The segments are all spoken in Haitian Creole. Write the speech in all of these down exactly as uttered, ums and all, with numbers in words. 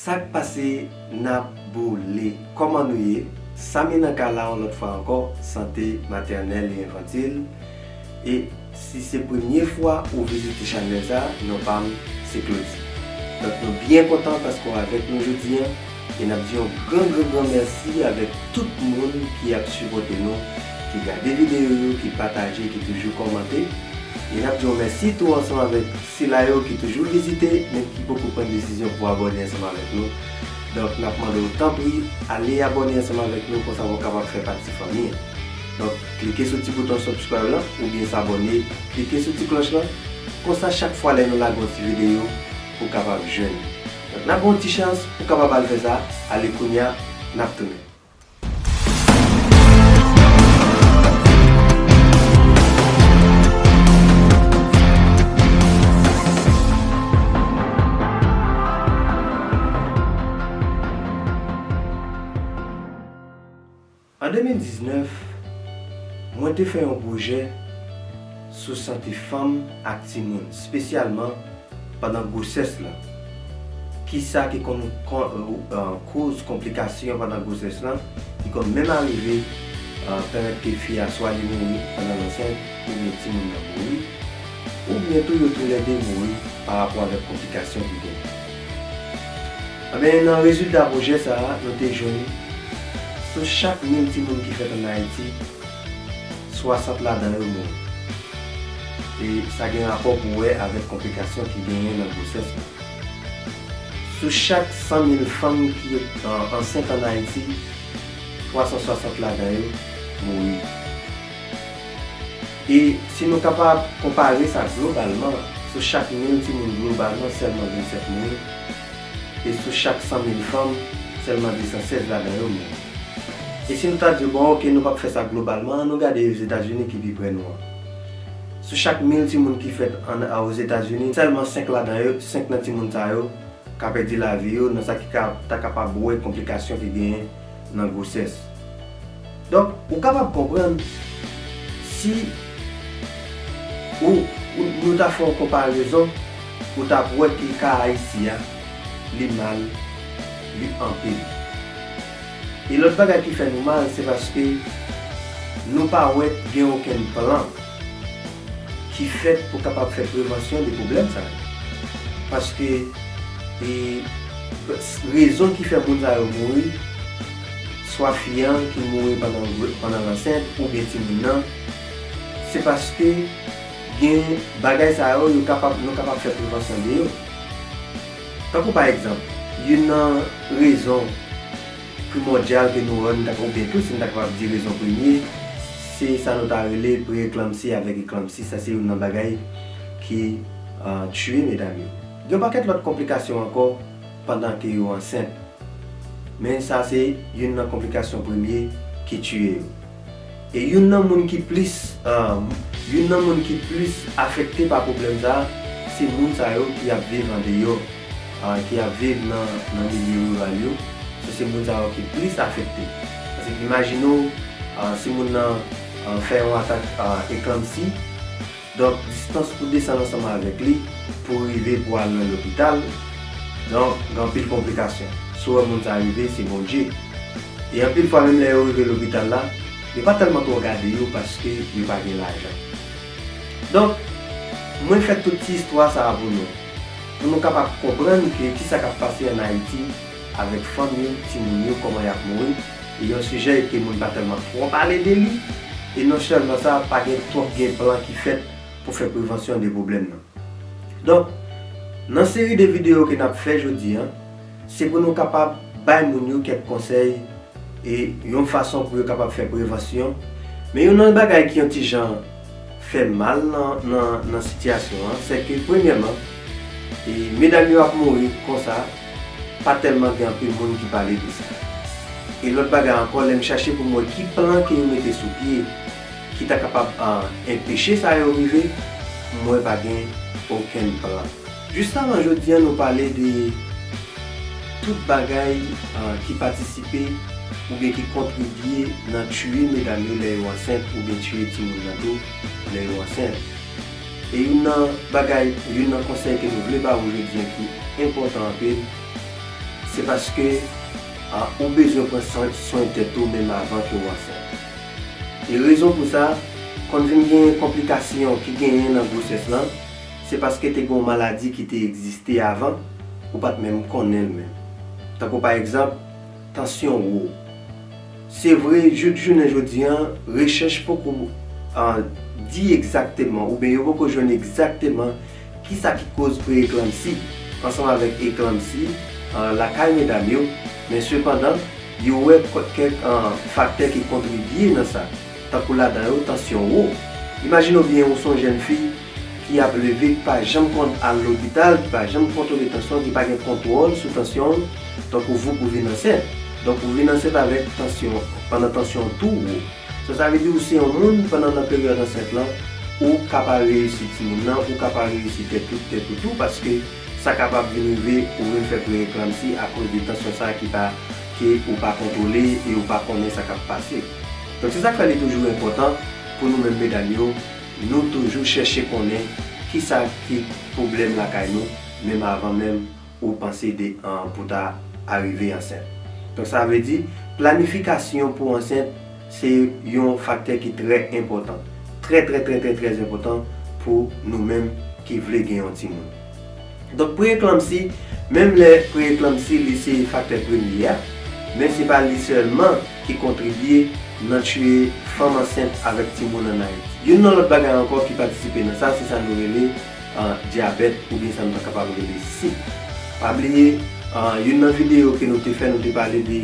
Sa k pase, n ap boule. Kòman nou ye? Samy nan kay la yon lòt fwa ankò, sante matènèl e enfantil. E si se premye fwa ou vizite chanèl sa, non pa m se Claudy. Donk nou byen kontan paske w avèk nou jodi a, e n ap di yon gran, gran, gran mèsi avèk tout moun ki ap sipòte nou, ki gade videyo yo, ki pataje, ki toujou kòmante. E n ap di yon mèsi tou ansanm avèk sila yo ki toujou vizite, men ki poko pran desizyon pou abòne ansanm avèk nou. Donk, n ap mande w, tanpri, ale abòne ansanm avèk nou, konsa w kapab fè pati fanmi an. Donk, klike sou ti bouton subscribe lan, oubyen s'abonner, klike sou ti klòch lan, konsa chak fwa lè nou lage yon ti videyo, ou kapab jwenn. Donk, n ap ba w ti chans, ou kapab al fè sa, ale kounye a, n ap tounen. An de mil diznèf, mwen te fè yon pwojè sou sante fanm ak timoun, espesyalman pandan gwosès lan. Kisa ki konn, konn, eh, koz konplikasyon pandan gwosès lan, ki konn menm arive, eh, pèmèt ke fi a swa li mouri pandan l ansent, oubyen timoun nan mouri, oubyen tou yo toulède mouri pa rapò avèk konplikasyon ki genyen. Anben, nan rezilta pwojè sa a, nou te jwenn, sou chak mil timoun ki fèt ann Ayiti, swasant ladan yo mouri. E sa gen rapò pou wè avèk konplikasyon ki genyen nan gwosès lan. Sou chak san mil fanm ki, eh, ansent ann Ayiti, twa san swasant ladan yo mouri. E si nou kapab konpare sa globalman, sou chak mil timoun globalman, sèlman vennsèt mouri. E sou chak san mil fanm, sèlman de san sèz ladan yo mouri. E si nou ta di, bon, oke, nou p ap fè sa globalman, ann nou gade Ozetazini ki pi prè nou an. Sou chak mil timoun ki fèt ann, a, Ozetazini, sèlman senk ladan yo, senk nan timoun sa yo, ka pèdi lavi yo nan sa ki ka, ta kapab wè konplikasyon ki genyen nan gwosès. Donk, ou kapab konprann si ou, ou, nou ta fè yon konparezon, ou t ap wè ke ka Ayiti a, li mal, li anpil. E lòt bagay ki fè nou mal, se paske nou pa wè gen okenn plan ki fèt pou kapab fè prevansyon de pwoblèm sa yo. Paske, e, rezon ki fè moun sa yo mouri, swa fi an ki mouri pandan, pandan l ansent, oubyen timoun nan, se paske gen bagay sa yo, yo kapab, nou kapab fè prevansyon de yo. Tankou pa egzanp, youn nan rezon primòdyal ke nou wè, nou ta, oubyen tou, si nou ta kapab di rezon premye, se sa nou ta rele pre-eklanmsi avèk eklanmsi. Sa se youn nan bagay ki, ah, tiye medam yo. Gen yon pakèt lòt konplikasyon ankò pandan ke yo ansent. Men sa se youn nan konplikasyon premye ki tiye yo. E youn nan moun ki plis, ah, youn nan moun ki plis afekte pa pwoblèm sa a, se moun sa yo ki ap viv andeyò, ah, ki ap viv nan, nan milye riral yo. Se, se moun sa yo ki plis afekte. Paske imajine w, ah, si moun nan, ah, fè yon atak, ah, eklanmsi, donk distans pou desann ansanm avèk li, pou rive pou al nan lopital, donk gen anpil konplikasyon. Si w wè moun sa rive, se Bondye. E anpil fwa menm lè yo rive lopital la, yo pa tèlman twò gade yo paske yo pa gen lajan. Donk, mwen fè tout ti istwa sa a pou nou, pou nou kapab konprann ke kisa k ap pase ann Ayiti avèk fanm yo, timoun yo, kòman y ap mouri. E yon sijè ke moun pa tèlman twò pale de li, e non sèlman sa, pa gen twòp gen plan ki fèt pou fè prevansyon de pwoblèm nan. Donk, nan seri de videyo ke n ap fè jodi a, se pou nou kapab bay moun yo kèk konsèy e yon fason pou yo kapab fè prevansyon. Men youn nan bagay ki yon ti jan fè mal nan, nan, nan sitiyasyon an, se ke premyèman, e, medam yo ap mouri konsa, pa tèlman gen anpil moun ki pale de sa. E lòt bagay ankò, lè m chache pou m wè ki plan ke yo mete sou pye, ki ta kapab, ah, enpeche sa yo rive, m wè pa gen okenn plan. Jis avan jodi a, nou pale de tout bagay, ah, ki patisipe oubyen ki kontribye nan tiye medam yo lè yo ansent oubyen tiye timoun nan tou lè yo ansent. E youn nan bagay, youn nan konsèy ke nou vle ba ou jodi a ki enpòtan anpil, Se paske, a, ou bezwen pran swen, swen tèt ou menm avan ke w ansent. E rezon pou sa, konn vin gen konplikasyon ki genyen nan gwosès lan, se paske te gen yon maladi ki te egziste avan, ou pa t menm konnen l menm. Tankou pa egzanp, tansyon wo. Se vre, jouk jounen jodi a, rechèch poko, a, di egzakteman, oubyen yo poko jwenn egzakteman kisa ki koz pre-eklanpsi ansanm avèk eklanpsi, a, lakay medam yo, men sepandan, yo wè kò-, kèk, a, faktè ki kontribye nan sa, tankou ladan yo tansyon wo. Imajine w byen ou se yon jèn fi ki ap leve, ki pa janm konn al lopital, ki pa janm kontwole tansyon, ki pa gen kontwòl sou tansyon l, tankou voup ou vin ansent. Donk ou vin ansent avèk tansyon, pandan tansyon w tou wo. Sa, sa vle di ou se yon moun pandan nan peryòd ansent lan, ou ka pa reyisi timoun nan, ou ka pa reyisi tèt ou, tèt ou tou, paske sa kapab vin rive ou vin fè pre-eklanpsi akoz de tansyon sa ki pa, ke ou pa kontwole e ou pa konnen sa k ap pase. Donk se sa k fè li toujou enpòtan pou nou menm medam yo, nou toujou chèche konnen kisa ki pwoblèm lakay nou, menm avan menm ou panse de, an, pou ta arive ansent. Donk sa vle di, planifikasyon pou ansent se yon faktè ki trè enpòtan. Trè, trè, trè, trè, trè enpòtan pou nou menm ki vle gen yon timoun. Donk pre-eklanpsi, menm lè pre-eklanpsi li se faktè premye a, men se pa li sèlman ki kontribye nan tiye fanm ansent avèk timoun ann Ayiti. Youn nan lòt bagay ankò ki patisipe nan sa, se sa nou rele, a, dyabèt oubyen sa nou ta kapab rele sik. Pa bliye, a, youn nan videyo ke nou te fè, nou te pale de,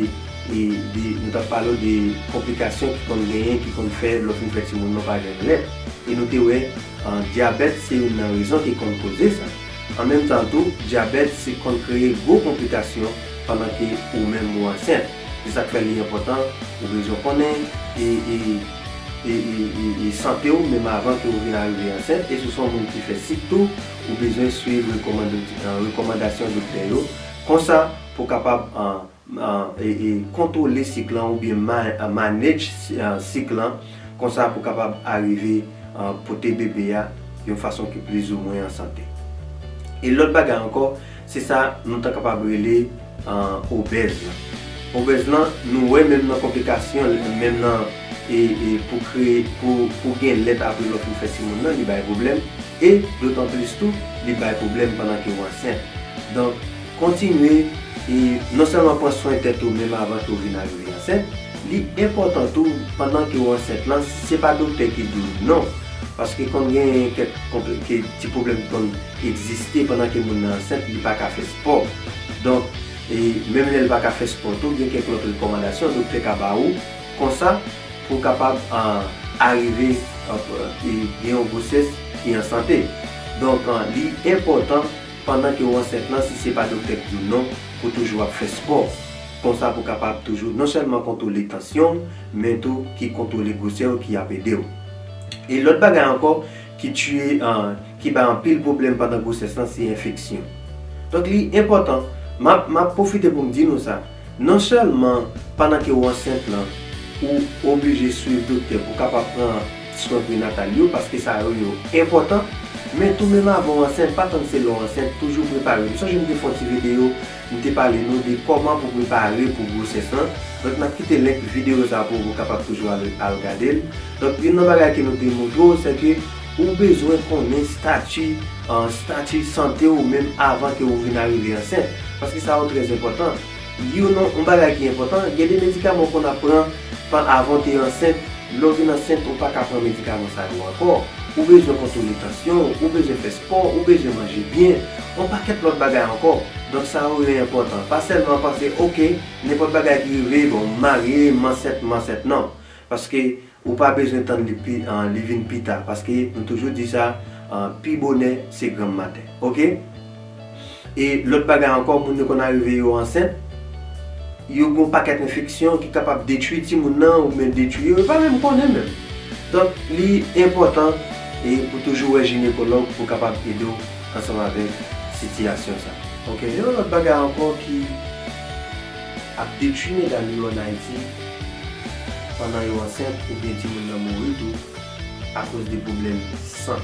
de, de, nou t ap pale w de konplikasyon ki konn genyen, ki konn fè lè w fin fè timoun nan w pa jwenn lèt. E nou te wè, a, dyabèt se youn nan rezon ki konn koze sa. An menm tan tou, dyabèt se konn kreye gwo konplikasyon pandan ke ou menm ou ansent. Se sa k fè li enpòtan, ou bezwen konnen e, e, e, e, e, e sante w menm avan ke ou vin arive ansent. E si w se yon moun ki fè sik tou, ou bezwen swiv rekòmanda-, e, rekòmandasyon doktè yo. Konsa, pou w kapab, e, e, e kontwole sik lan oubyen ma-, e, manage, e, sik lan, konsa pou w kapab arive, e, pote bebe a yon fason ki plizoumwen an sante. E lòt bagay ankò, se sa nou ta kapab rele, e, obèz lan. Obèz lan, nou wè menm nan konplikasyon, menm nan, e, e, pou kreye, pou, pou gen lèt apre lè w fin fè timoun nan, li bay pwoblèm. E dotan plis tou, li bay pwoblèm pandan ke w ansent. Donk, kontinye, e non sèlman pran swen tèt ou menm avan ke w vin arive ansent, li enpòtan tou pandan ke w ansent lan, si se pa doktè ki di w non, paske konn gen kèk konpl-, ke ti pwoblèm ki konn egziste pandan ke moun nan ansent, li pa ka fè spò. Donk, e menm lè l pa ka fè spò tou, gen kèk lòt rekòmandasyon doktè ka ba ou, konsa, pou w kapab, a, arive, a, e gen yon gwosès ki an sante. Donk, a, li enpòtan pandan ke w ansent lan, si se pa doktè k di w non, pou toujou ap fè spò. Konsa pou w kapab toujou non sèlman kontwole tansyon w, men tou ki kontwole gwosè w ki ap ede w. E lòt bagay ankò ki tiye, a, ki bay anpil pwoblèm pandan gwosès lan, se enfeksyon. Donk li enpòtan, m ap, m ap pwofite pou m di nou sa, non sèlman pandan ke w ansent lan, ou oblije swiv doktè pou w kapab pran swen prenatal yo, paske sa yo, yo enpòtan, men tou menm avan w ansent, pa tann se lè w ansent, toujou prepare w. M sonje m te fè yon ti videyo, m te pale nou de kòman pou prepare pou gwosès lan. Donk, n ap kite link videyo sa pou ou kapab toujou al, al gade l. Donk, youn nan bagay ke nou te montre w, se ke ou bezwen konnen stati, e, stati sante w menm avan ke ou vin arive ansent. Paske sa yo trè enpòtan. Youn nan, yon bagay ki enpòtan, gen de medikaman w konn ap pran pa-, avan w te ansent, lè w vin ansent, ou pa ka pran medikaman sa yo ankò. Ou bezwen kontwole tansyon w, ou bezwen fè spò, ou bezwen manje byen, yon pakèt lòt bagay ankò. Donk, sa yo, yo enpòtan. Pa sèlman panse, oke, nenpòt bagay ki rive, bon, m marye, m ansent, m ansent. Non. Paske ou pa bezwen tann li pi, a, li vin pi ta. Paske nou toujou di sa, a, pi bonè, se granm maten. Oke? E lòt bagay ankò, moun yo konn arive yo ansent, yo gen yon pakèt enfeksyon ki kapab detwi timoun nan oubyen detwi yo, yo pa menm konnen menm. Donk, li enpòtan e pou toujou wè jinekològ pou kapab ede w ansanm avèk sitiyasyon sa. Oke, yon lòt bagay ankò ki ap detwi medam yo ann Ayiti pandan yo ansent oubyen timoun nan mouri tou akoz de pwoblèm san.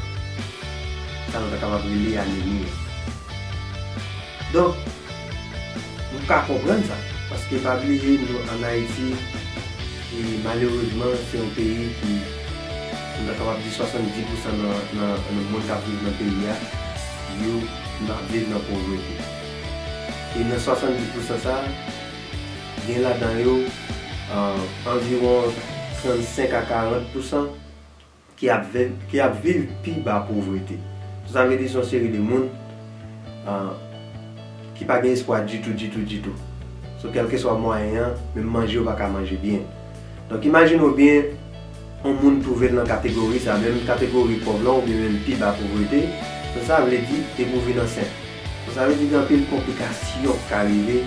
Sa nou ta kapab rele anemi an. Donk, M ka konprann sa, paske pa bliye nou ann Ayiti, e malerezman, se yon peyi ki, nou ta kapab di swasanndis pousan nan, nan, nan moun k ap viv nan peyi a, yo ap viv nan povrete. E nan swasanndis pousan sa, gen ladan yo, ah, anviwon trannsenk a karant pousan ki ap viv, ki ap viv pi ba povrete. Sa vle di se yon seri de moun, ah, ki pa gen espwa ditou, ditou, ditou. So, kèlkeswa mwayen an, menm manje yo pa ka manje byen. Donk, imajine w byen, yon moun twouve l nan kategori sa, menm kategori pòv lan, oubyen menm pi ba povrete. So, sa vle di, depi w vin ansent. So, sa vle di gen anpil konplikasyon k ka rive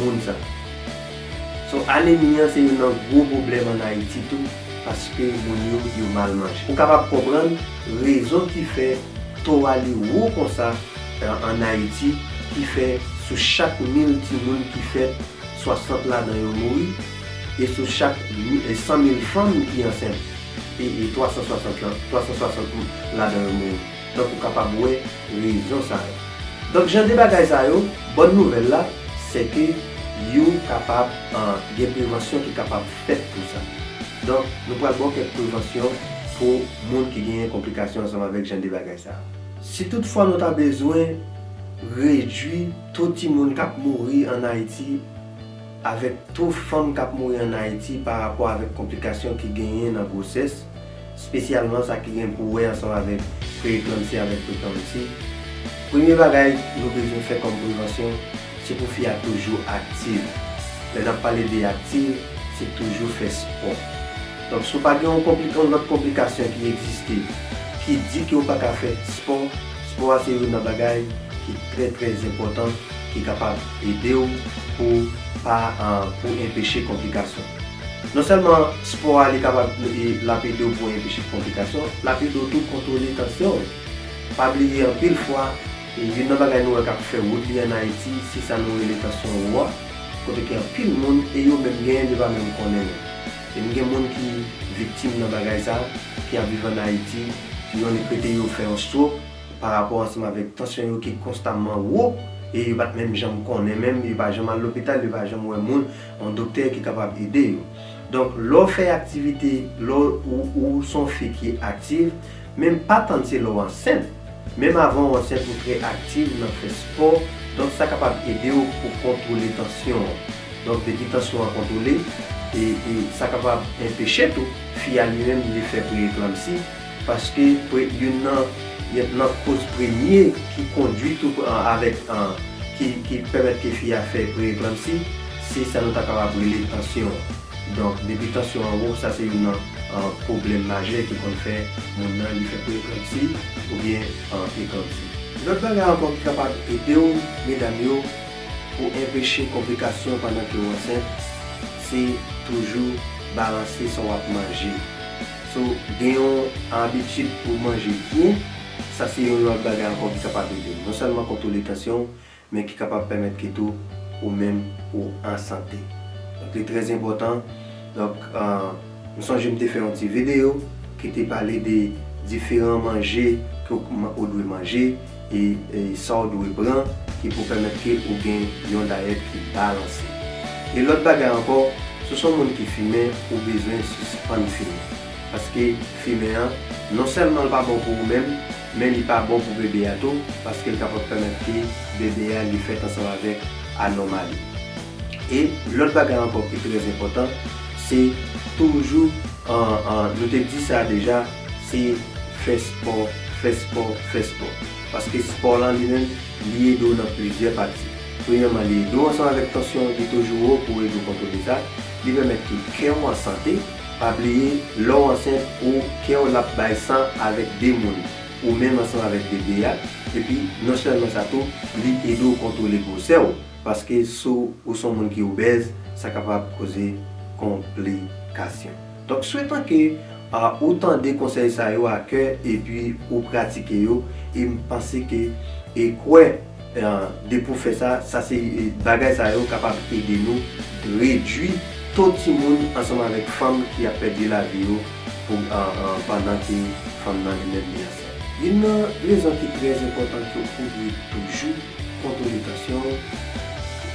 moun sa. So, anemi an se youn nan gwo pwoblèm ann Ayiti tou, paske moun yo, yo mal manje. Ou kapab konprann rezon ki fè to a li wo konsa, eh, ann Ayiti, ki fè sou chak mil timoun ki fèt, swasant ladan yo mouri, e sou chak mi-, e san mil fanm ki ansent, e, e twa san swasant lan, twa san swasant ladan yo mouri. Donk, ou kapab wè rezon sa yo. Donk, jan de bagay sa yo, bòn nouvèl la, se ke yo kapab, ah, gen prevansyon ki kapab fèt pou sa. Donk, nou pral ba w kèk prevansyon pou moun ki genyen konplikasyon ansanm avèk jan de bagay sa yo. Si toutfwa nou ta bezwen redui to timoun k ap mouri ann Ayiti avèk to fanm k ap mouri ann Ayiti pa rapò avèk konplikasyon ki genyen nan gwosès, espesyalman sa ki gen pou wè ansanm avèk pre-eklanmsi avèk pre-eklanmsi. Premye bagay nou bezwen fè kòm prevansyon, se pou fi a toujou aktiv. Lè n ap pale de aktiv, se toujou fè spò. Donk, si w pa gen yon konpli-, yon lòt konplikasyon ki egziste, ki di ke w pa ka fè spò, spò a se youn nan bagay ki trè, trè enpòtan, ki kapab ede w pou pa, ah, pou enpeche konplikasyon. Non sèlman spò a li kapab, e, l ap ede w pou enpeche konplikasyon, l ap ede w tou kontwole tansyon w. Pa bliye anpil fwa, e, youn nan bagay nou wè k ap fè wout li ann Ayiti, se sa nou rele tansyon wo a, kote ke anpil moun, e yo menm genyen yo pa menm konnen menm. E m gen moun ki viktim nan bagay sa, ki ap viv ann Ayiti, youn rete yo fè yon stroke, pa rapò ansanm avèk tansyon yo ki konstamman wo, e yo pa t menm janm konnen menm, yo pa janm al lopital, yo pa janm wè moun, yon doktè ki kapab ede yo. Donk, lè w fè aktivite, lè w, ou, ou se yon fi ki aktiv, men pa tann se lè w ansent. Menm avan w ansent, ou trè aktiv nan fè spò, donk sa kapab ede w pou kontwole tansyon an. Donk, depi tansyon an kontwole, e, e sa kapab enpeche tou fi a li menm li fè pre-eklanmsi, paske pre-, youn nan, youn nan koz premye ki kondui tou, a, avèk, a, ki, ki pèmèt ke fi a fè pre-eklanmsi, se sa nou ta kapab rele tansyon an. Donk, depi tansyon an wo, sa se youn nan, a, pwoblèm majè ki konn fè moun nan li fè pre-eklanmsi oubyen, a, eklanmsi. Lòt bagay ankò ki kapab ede w, medam yo, pou enpeche konplikasyon pandan ke w ansent, se toujou balanse sa w ap manje. So, gen yon abitid pou manje byen, sa se yon lòt bagay ankò ki kapab ede w. Non sèlman kontwole tansyon w, men ki kapab pèmèt ke tou ou menm ou an sante. Donk, li trè enpòtan. Donk, ah, m sonje m te fè yon ti videyo ki te pale de diferan manje ke w, ou dwe manje e, e sa w dwe pran ki pou pèmèt ke ou gen yon dayèt ki balanse. E lòt bagay ankò, si w se yon moun ki fimen, ou bezwen sispann fimen. Paske fimen an, non sèlman l pa bon pou ou menm, men li pa bon pou bebe a tou, paske l kapab pèmèt ke bebe a li fèt ansanm avèk anomali. E lòt bagay ankò ki trè enpòtan, se toujou, an, an, nou te di sa deja, se fè spò, fè spò, fè spò. Paske spò lan li menm, li ede w nan plizyè pati. Premyèman, li ede w ansanm avèk tansyon an ki toujou wo pou ede w kontwole sa. Li pèmèt ke kè w an sante. Pa bliye, lè w ansent, ou kè w l ap bay san avèk de moun, ou menm ansanm avèk bebe a. Epi, non sèlman sa tou, li ede w kontwole gwosè w. Paske si w se yon moun ki obèz, sa kapab koze konplikasyon. Donk, swetan ke, a, ou tande konsèy sa yo a kè epi ou pratike yo, e m panse ke, e kwè, e, depi w fè sa, sa se, e, bagay sa yo kapab ede nou redui to timoun ansanm avèk fanm ki ap pèdi lavi yo pou, a, a, pandan ke fanm nan li menm li ansent. Youn nan rezon ki trè enpòtan ke ou dwe toujou kontwole tansyon w,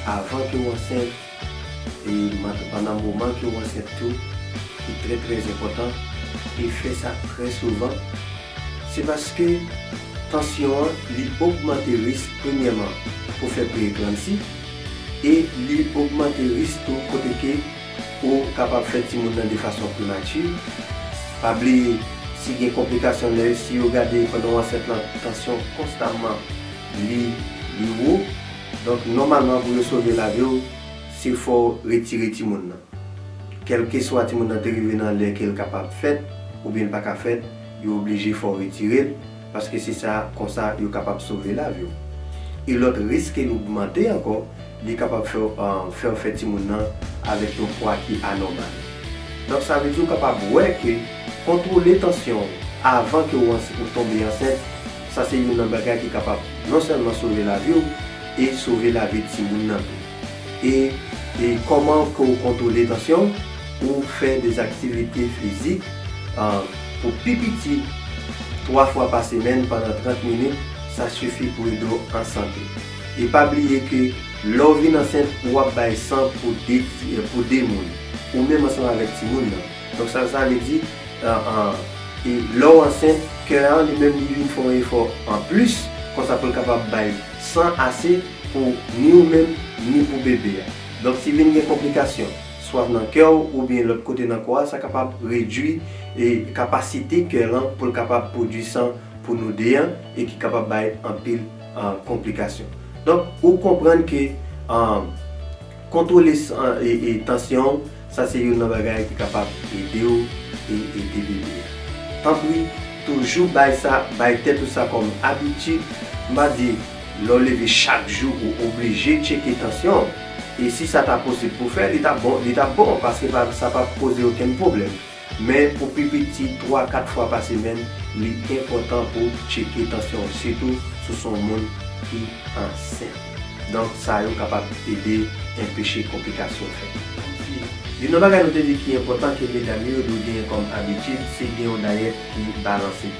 avan ke w ansent, e man- pandan moman ke w ansent tou, ki trè, trè enpòtan, e fè sa trè souvan, se paske tansyon an, li ogmante risk, premyèman, pou fè pre-eklanpsi, e li ogmante risk tou kote ke ou kapab fè timoun nan de fason premati. Pa bliye, si gen konplikasyon, lè, si yo gade pandan w ansent lan, tansyon konstamman li, li wo. Donk, nòmalman, pou yo sove lavi w, se fò w retire timoun nan. Kèlkeswa timoun nan te rive nan lè ke l kapab fèt, oubyen l pa ka fèt, yo oblije fè w retire l, paske se sa, konsa, yo kapab sove lavi w. E lòt risk ke l ogmante ankò, li kapab fè w, ah, fè w fè timoun nan avèk yon pwa ki anòmal. Donk, sa vle di w kapab wè ke kontwole tansyon w avan ke w ans- ou tonbe ansent, sa se youn nan bagay ki kapab non sèlman sove lavi w, e sove lavi timoun nan tou. E, e kòman ke w kontwole tansyon w? Ou fè de aktivite fizik, ah, pou pi piti twa fwa pa semèn pandan trant minit, sa sifi pou ede w an sante. E pa bliye ke lè w vin ansent, w ap bay san pou de, pou de moun, ou menm ansanm avèk timoun nan. Donk, sa, sa vle di, ah, ah, e lè w ansent, kè an li menm li vin fè yon efò anplis, konsa pou l kapab bay san ase pou ni ou menm, ni pou bebe a. Donk, si vin gen konplikasyon, swa nan kè w oubyen lòt kote nan kò a, sa kapab redui, e, kapasite kè lan pou l kapab pwodui san pou nou de an, e ki kapab bay anpil, ah, konplikasyon. Donk, ou konprann ke, ah, kontwole san- e, e tansyon w, sa se youn nan bagay ki kapab ede w e ede bebe a. Tanpri, toujou bay sa, bay tèt ou sa kòm abitid. M pa di lè w leve chak jou ou oblije tcheke tansyon w. E si sa ta posib pou fè, li t ap bon, li t ap bon, paske pa, sa p ap poze okenn pwoblèm. Men pou pi piti twa, kat fwa pa semèn, li enpòtan pou w tcheke tansyon w, sitou si w se yon moun ki ansent. Donk, sa yo kapab ede anpeche konplikasyon fèt. Youn nan bagay nou te di ki enpòtan ke medam yo dwe genyen kòm abitid, se gen yon dayèt ki balanse.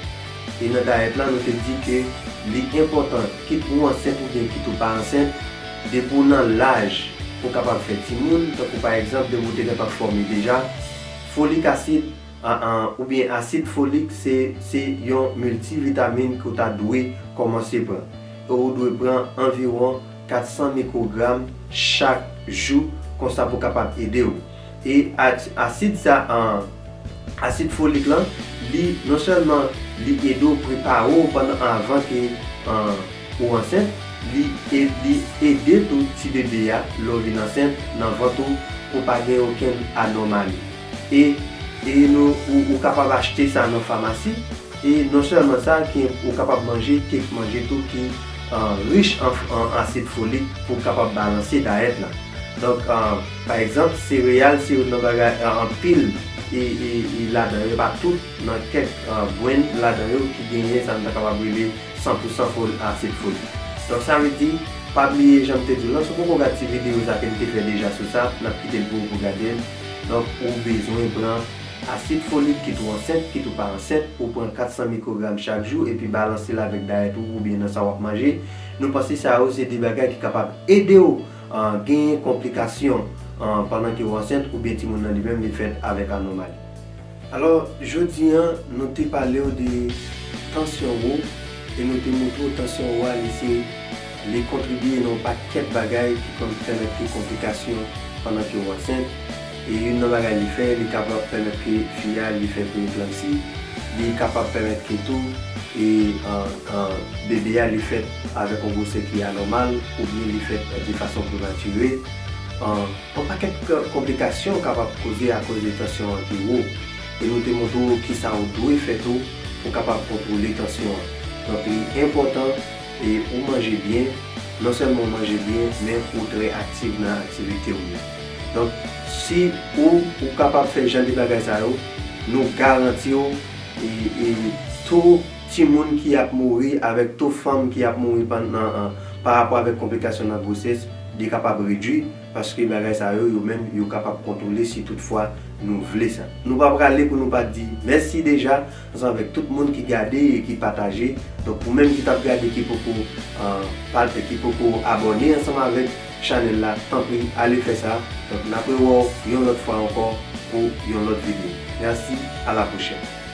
E nan dayèt la, nou te di ke li enpòtan, kit ou ansent oubyen kit ou pa ansent, depi w nan laj pou w kapab fè timoun, tankou pa egzanp, depi w te gentan fòme deja, folik asid, an, an, oubyen asid folik, se, se yon miltivitamin ke w ta dwe kòmanse pran. E w dwe pran anviwon kat san mikwogram chak jou, konsa pou kapab ede w. E a- asid sa, an, asid folik lan, li non sèlman li ede w prepare w pandan, anvan ke, an, ou ansent, li e- li ede tou ti bebe a, lè w vin ansent, nan vant ou, pou pa gen okenn anòmali. E, e nou, ou, ou kapab achte sa nan famasi. E non sèlman sa, ki, ou kapab manje kèk manje tou ki, ah, rich an, an asid folik pou kapab balanse dayèt la. Donk, ah, pa egzanp, sereyal se youn nan bagay, ah, anpil, e, e, e ladan yo, pa tout, nan kèk, ah, grenn ladan yo ki genyen sa nou ta kapab rele san pou san fol- asid folik. Donk, sa vle di, pa bliye jan m te di w lan, si w poko gad ti videyo sa ke m te fè deja sou sa, n ap kite l pou ou pou gade l. Donk, ou bezwen pran asid folik, kit ou ansent, kit ou pa ansent, ou pran kat san mikwogram chak jou, epi balanse l avèk dayèt ou oubyen nan sa w ap manje. Nou panse sa yo se de bagay ki kapab ede w, ah, genyen konplikasyon, ah, pandan ke w ansent oubyen timoun nan li menm li fèt avèk anòmali. Alò, jodi a, nou te pale w de tansyon wo, e nou te montre w tansyon wo a, li se, li kontribye nan yon pakèt bagay ki konn pèmèt ke konplikasyon pandan ke w ansent. E youn nan bagay li fè, li kapab pèmèt ke fi a, li fè pre-eklanpsi, li kapab pèmèt ke tou, e, an, an, bebe a, li fèt avèk yon gwosè ki anòmal, oubyen li fèt de fason prematire. An, Yon pakèt k- konplikasyon kapab koze akoz de tansyon an ki wo. E nou te montre w kisa w dwe fè tou pou kapab kontwole tansyon an. Donk, li enpòtan e ou manje byen, non sèlman w manje byen, men ou trè aktif nan aktivite w yo. Donk, si ou, ou kapab fè jan de bagay sa yo, nou garanti w e, e to timoun ki ap mouri avèk to fanm ki ap mouri pandan, an, pa rapò avèk konplikasyon nan gwosès, li kapab redui, paske bagay sa yo, yo menm, yo kapab kontwole si toutfwa nou vle sa. Nou pa prale pou nou pa di mèsi deja, ansanm avèk tout moun ki gade e ki pataje. Donk, ou menm ki t ap gade ki poko, an, pa- ki poko abòne ansanm avèk chanèl la, tanpri ale fè sa. Donk n ap rewè w yon lòt fwa ankò pou yon lòt videyo. Mèsi, a la pwochèn.